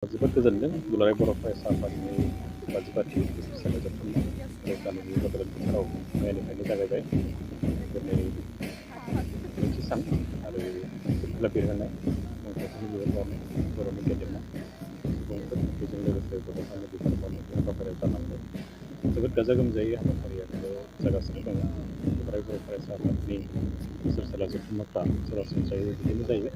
जोबोद गोजोनदों दुलाराय बर' फरायसा आफादनि 45थि बोसोरसालि जथुम्मा गामिनि बड'लेण्ड फोथाराव मैयानिफ्रायनो जागायबाय। दिनै नैथि सान आरो सिलसिला बिरहोनाय मुंख्लंफोरनि बिबान बावनाय बर'नि गेदेमा सुबुंफोर बेजों लोगोसे गथ'फोरनि बिबान बावनाय हाबाफारिया जालांबाय। जोबोद गाजा गोमजायै हाबाफारिया जागासिनो दङ। दुलाराय बर' फरायसा आफादनि बोसोरसाला जथुम्माफ्रा सरासनस्रायै बिदिनो जायो।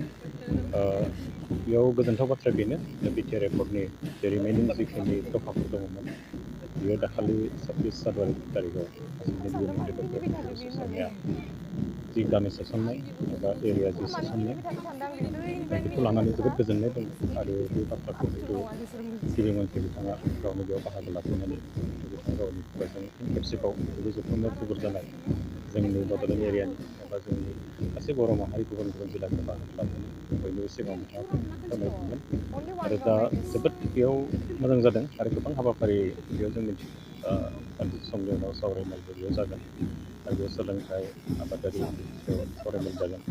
बेयाव गोजोनथाव बाथ्राया बेनो बिटिआर एकर्डनि जे रिमेनिं जिखिनि दफाफोर दङमोन बियो दाखालि 26 जानुवारि तारिखआव आसामनि डिउ मन्त्रि डक्टर हिमन्त शर्माया जि गामि सोसननाय एबा एरिया जि सोसननाय बेखौ लानानै जोबोद गोजोननाय दङ आरो बे बाथ्राखौ हयथ' गिबि मन्थ्रि बिथाङा गावनो बेयाव बाहागो लाफैनानै बिथाङा गावनि खुगाजों फिन खेबसेबाव बे जथुम्मायाव थुबुर जानाय जोंनि बड'लेण्ड एरियानि एबा जोंनि गासै बर' माहारि गुबुन गुबुन जिल्लाफोर बाहागो लानानै बयनिबो सिगाङाव बिथाङा फोरमायदोंमोन आरो दा जोबोद बेयाव मोजां जादों आरो गोबां हाबाफारि बेयाव जों मिथिगौ दान्दिसे समनि उनाव सावरायमेलबो बेयाव जागोन आरो बेयाव सोलोंथाइ आबादारि सायाव सावरायमेल जागोन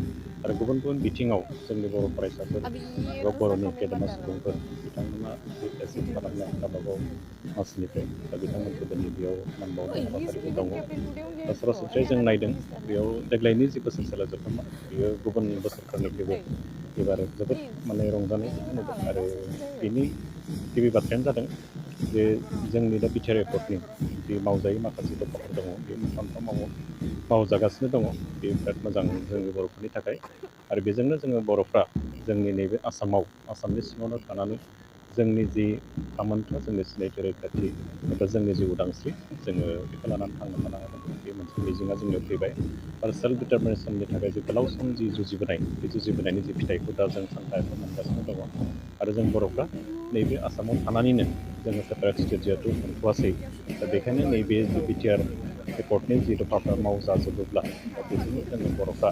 आरो गुबुन गुबुन बिथिङाव जोंनि बर' फरायसाफोर एबा बर'नि गेदेमा सुबुंफोर बिथांमोना जि एचिभ खालामनाय गावबागाव मासिनिफ्राय दा बिथांमोनखौ दिनै बेयाव मान बावनाय हाबाफारिबो दङ। दा सरासनस्रायै जों नायदों बेयाव देग्लायनि जि बोसोरसाला जथुम्मा बेयो गुबुन बोसोरफोरनिख्रुइबो एबार जोबोद रंजानायखौ नुदों आरो बेनि गिबि बाथ्रायानो जादों जे जोंनि दा बिटिआर एकर्डनि जि मावजायै माखासे दफाफोर दङ बे मोनफा मोनफा मावजागासिनो दङ बे बिराद मोजां जोंनि बर'फोरनि थाखाय आरो बेजोंनो जोङो बर'फ्रा जोंनि नैबे आसामनि सिङावनो थानानै जोंनि जि थामोनथा जोंनि सिनायथि रैखाथि एबा जोंनि जि उदांस्रि जोङो बेखौ लानानै थांनो थानो हागोन बे मोनसे मिजिंआ जोंनियाव फैबाय आरो सेल्फ डिटारमिनेसननि थाखाय जि गोलाव सम जि जुजिबोनाय बे जुजिबोनायनि जि फिथाइखौ दा जों सानफा एफा मोनगासिनो दङ आरो जों बर'फ्रा नैबे आसामाव थानानैनो जोङो सेपारेट स्टेट जिहेथु मोनथ'आसै दा बेखायनो नैबे जि बिटिआर एकर्डनि जि दफाफ्रा मावजाजोबोब्ला दा बेजोंनो जोङो बर'फ्रा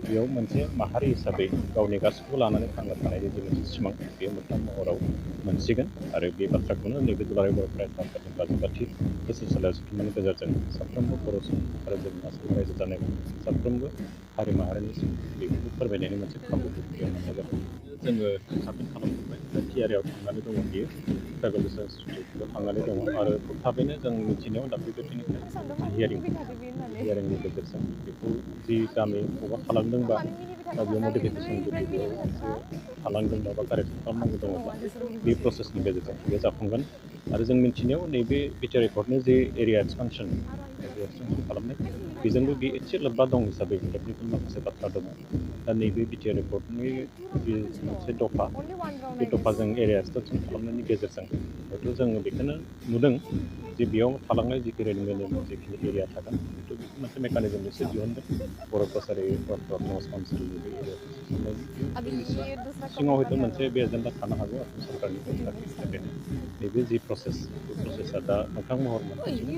बेयाव मोनसे माहारि हिसाबै गावनि गासैखौबो लानानै थांना थानायनि जि मोनसे सिमां बेयो मोगथां महराव मोनसिगोन आरो बे बाथ्राखौनो नैबे दुलाराय बर' फरायसा आफादनि 45थि बोसोरसाला जथुम्मानि गेजेरजों साफ्रोमबो बर' सुबुं आरो जोंनि आसामाव रायजो जानाय साफ्रोमबो हारि माहारिनि बेखौबो फोरमायनायनि मोनसे खाबुखौ बेयाव मोननाय जादों। जोङो साबमिट खालामखांबाय दा थियारियाव थांनानै दङ बियो ट्राइबेल रिसार्च इन्सटिटिउटआव थांनानै दङ आरो खुब थाबैनो जों मिथिनायाव दाख्लैनिफ्राय मोनसे हियारिंनि गेजेरजों बेखौ जि गामि बबेबा थालांदोंबा दा बेयाव मडिफिकेसन जुदि बेयाव एसे थालांदोंबा बा कारेक्सन खालामनांगौ दङब्ला बे प्रसेसनि गेजेरजों बे जाफुंगोन आरो जों मिथिनायाव नैबे बिटिआर एकर्डनि जे एरिया एक्सपानसन खालामनाय बेजोंबो बे एसे लोब्बा दं हिसाबै टेकनिकेल माखासे बाथ्रा दङ दा नैबे बिटिआर एकर्डनि जि मोनसे दफा बे दफाजों एरिया एक्सटेनसन खालामनायनि गेजेरजों हयथ' जोङो बेखौनो नुदों जे बेयाव थालांनाय जिखिनि जिखिनि एरिया थागोन हयथ' बेखौ मोनसे मेकानिजम एसे दिहुनगोन बर' कसारि अट'नमास काउन्सिलनि बे एरियाखौ सोसननायनि बेयाव निस्सय सिङाव हयथ' मोनसे बे एजेन्डा थानो हागौ आसाम सरकारनिफ्राय दा बेनि थाखायनो नैबे जि प्रसेस बे प्रसेसा दा मोगथां महर मोनगासिनो